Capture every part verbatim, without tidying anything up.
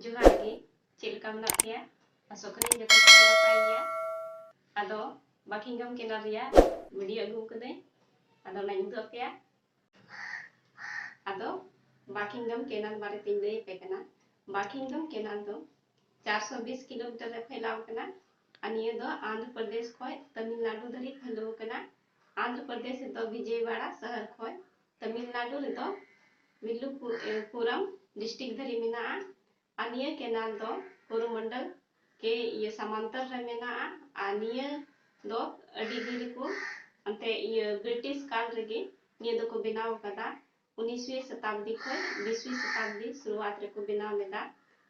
ᱡᱚᱦᱟᱨ ᱜᱮ, ᱪᱮᱫ ᱞᱮᱠᱟ ᱢᱮᱱᱟᱜ ᱯᱮᱭᱟ? ᱟᱥᱚᱜ ᱠᱟᱹᱱᱟᱹᱧ ᱡᱚᱛᱚ ᱠᱚ ᱱᱟᱯᱟᱭ ᱜᱮᱭᱟ᱾ ᱟᱫᱚ ᱵᱟᱠᱤᱝᱜᱟᱢ ᱠᱮᱱᱟᱞ ᱨᱮᱭᱟᱜ ᱵᱷᱤᱰᱤᱭᱳ ᱟᱹᱜᱩ ᱠᱟᱹᱫᱟᱹᱧ, ᱟᱫᱚ ᱚᱱᱟᱧ ᱩᱫᱩᱜ ᱟᱯᱮᱭᱟ᱾ ᱟᱫᱚ ᱵᱟᱠᱤᱝᱜᱟᱢ ᱠᱮᱱᱟᱞ ᱵᱟᱨᱮ ᱛᱤᱧ ᱞᱟᱹᱭ ᱟᱯᱮ ᱠᱟᱱᱟ᱾ ᱵᱟᱠᱤᱝᱜᱟᱢ ᱠᱮᱱᱟᱞ ᱫᱚ ᱪᱟᱨᱥᱚ ᱵᱤᱥ ᱠᱤᱞᱳᱢᱤᱴᱟᱨ ᱨᱮ ᱯᱷᱟᱭᱞᱟᱣ ᱠᱟᱱᱟ᱾ ᱟᱨ ᱱᱤᱭᱟᱹ ᱫᱚ ᱟᱱᱫᱷᱨᱚ ᱯᱨᱚᱫᱮᱥ ᱠᱷᱚᱱ ᱛᱟᱢᱤᱞᱱᱟᱰᱩ ᱫᱷᱟᱹᱨᱤᱡ ᱯᱷᱟᱭᱞᱟᱣ ᱠᱟᱱᱟ᱾ ᱟᱱᱫᱷᱨᱚ ᱯᱨᱚᱫᱮᱥ ᱨᱮᱫᱚ ᱵᱤᱡᱚᱭᱣᱟᱲᱟ ᱥᱚᱦᱚᱨ ᱠᱷᱚᱱ ᱛᱟᱢᱤᱞᱱᱟᱰᱩ ᱨᱮᱫᱚ ᱵᱤᱞᱞᱩᱯᱩᱨᱟᱢ ᱰᱤᱥᱴᱨᱤᱠᱴ ᱫᱷᱟᱹᱨᱤᱡ ᱢᱮᱱᱟᱜᱼᱟ᱾ ᱟᱨ ᱱᱤᱭᱟᱹ ᱠᱮᱱᱟᱞ ᱫᱚ ᱠᱚᱨᱩᱢᱚᱱᱰᱚᱞ ᱠᱮ ᱤᱭᱟᱹ ᱥᱟᱢᱟᱱᱛᱚᱨ ᱨᱮ ᱢᱮᱱᱟᱜᱼᱟ᱾ ᱟᱨ ᱱᱤᱭᱟᱹ ᱫᱚ ᱟᱹᱰᱤ ᱫᱤᱱ ᱨᱮᱠᱚ, ᱮᱱᱛᱮ ᱤᱭᱟᱹ ᱵᱨᱤᱴᱤᱥ ᱠᱟᱞ ᱨᱮᱜᱮ ᱱᱤᱭᱟᱹ ᱫᱚᱠᱚ ᱵᱮᱱᱟᱣ ᱟᱠᱟᱫᱟ᱾ ᱩᱱᱤᱥᱣᱤ ᱥᱚᱛᱟᱵᱫᱤ ᱠᱷᱚᱱ ᱵᱤᱥᱣᱤ ᱥᱚᱛᱟᱵᱫᱤ ᱥᱩᱨᱩᱣᱟᱛ ᱨᱮᱠᱚ ᱵᱮᱱᱟᱣ ᱞᱮᱫᱟ᱾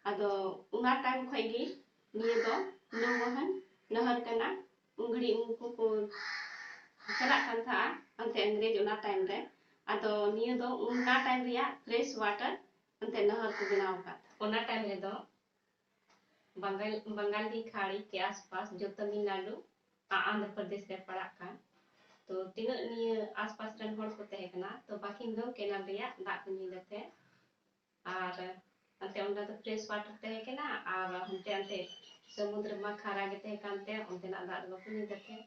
ᱟᱫᱚ ᱚᱱᱟ ᱴᱟᱭᱤᱢ ᱠᱷᱚᱱ ᱜᱮ ᱱᱤᱭᱟᱹ ᱫᱚ ᱱᱚᱣᱵᱟᱦᱟᱱ ᱱᱟᱦᱟᱨ ᱠᱟᱱᱟ᱾ ᱩᱱ ᱜᱷᱟᱹᱲᱤᱡ ᱩᱱᱠᱩ ᱠᱚ ᱪᱟᱞᱟᱜ ᱠᱟᱱ ᱛᱟᱦᱮᱸᱜᱼᱟ ᱚᱱᱛᱮ ᱤᱝᱨᱮᱡᱽ ᱚᱱᱟ ᱴᱟᱭᱤᱢ ᱨᱮ᱾ ᱟᱫᱚ ᱱᱤᱭᱟᱹ ᱫᱚ ᱚᱱᱟ ᱴᱟᱭᱤᱢ ᱨᱮᱭᱟᱜ ᱯᱷᱨᱮᱥ ᱣᱟᱴᱟᱨ ᱮᱱᱛᱮ ᱱᱟᱦᱟᱨ ᱠᱚ ᱵᱮᱱᱟᱣ ᱟᱠᱟᱫ᱾ ᱚᱱᱟ ᱴᱟᱭᱤᱢ ᱨᱮᱫᱚ ᱵᱟᱝᱜᱟᱞ ᱵᱟᱝᱜᱟᱞᱤ ᱠᱷᱟᱲᱤ ᱠᱮ ᱟᱥᱯᱟᱥ ᱡᱚ ᱛᱟᱢᱤᱞᱱᱟᱰᱩ ᱟᱨ ᱟᱱᱫᱷᱨᱚ ᱯᱨᱚᱫᱮᱥ ᱨᱮ ᱯᱟᱲᱟᱜ ᱠᱟᱱ᱾ ᱛᱚ ᱛᱤᱱᱟᱹᱜ ᱱᱤᱭᱟᱹ ᱟᱥᱯᱟᱥ ᱨᱮᱱ ᱦᱚᱲ ᱠᱚ ᱛᱟᱦᱮᱸ ᱠᱟᱱᱟ, ᱛᱚ ᱵᱟᱠᱤᱝᱜᱟᱢ ᱠᱮᱱᱟᱞ ᱨᱮᱭᱟᱜ ᱫᱟᱜ ᱠᱚ ᱧᱩᱭ ᱞᱮᱫ ᱛᱟᱦᱮᱸ᱾ ᱟᱨ ᱦᱟᱱᱛᱮ ᱚᱸᱰᱮ ᱫᱚ ᱯᱷᱨᱮᱥ ᱣᱟᱴᱟᱨ ᱛᱟᱦᱮᱸ ᱠᱟᱱᱟ, ᱟᱨ ᱦᱟᱱᱛᱮ ᱦᱟᱱᱛᱮ ᱥᱟᱹᱢᱩᱫᱨᱚ ᱢᱟ ᱠᱷᱟᱨᱟ ᱜᱮ ᱛᱟᱦᱮᱸ ᱠᱟᱱᱛᱮ ᱚᱱᱛᱮᱱᱟᱜ ᱫᱟᱜ ᱫᱚ ᱵᱟᱠᱚ ᱧᱩᱭ ᱛᱟᱦᱮᱸ᱾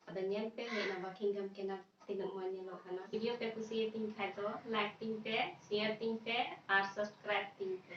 ᱟᱫᱚ ᱧᱮᱞ ᱯᱮ ᱦᱮᱡ ᱮᱱᱟ ᱵᱟᱠᱤᱝᱜᱟᱢ ᱠᱮᱱᱟᱞ ᱛᱤᱱᱟᱹᱜ ᱢᱚᱡᱽ ᱧᱮᱞᱚᱜ ᱠᱟᱱᱟ᱾ ᱵᱷᱤᱰᱤᱭᱳ ᱯᱮ ᱠᱩᱥᱤᱭᱟᱛᱤᱧ ᱠᱷᱟᱡ ᱫᱚ ᱞᱟᱭᱤᱠ ᱛᱤᱧ ᱯᱮ, ᱥᱮᱭᱟᱨ ᱛᱤᱧ ᱯᱮ ᱟᱨ ᱥᱟᱵᱥᱠᱨᱟᱭᱤᱵ ᱛᱤᱧ ᱯᱮ᱾